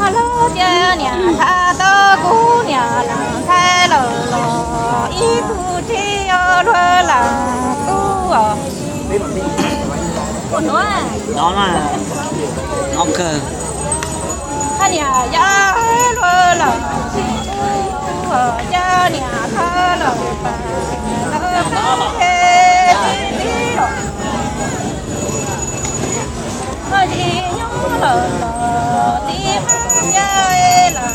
Hais lus tias niam ntxhais tau kuv niam ntxhais lawm los ib tug tsis luag lam tub os. No na, no kawg. Hais niam yau luag lam tsis tub, yau niam thawj lawm pas lawv tub tsis tib os. Tsis nyob lawm los tib qab thiab lawm,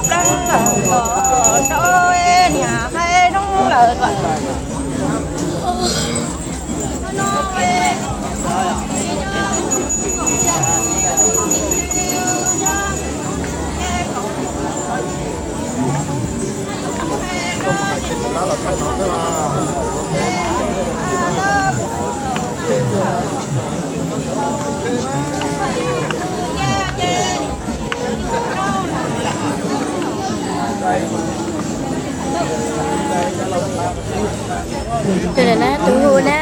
plaub lawm los rau niam hais zoo lawm. Tus na, tus hu na.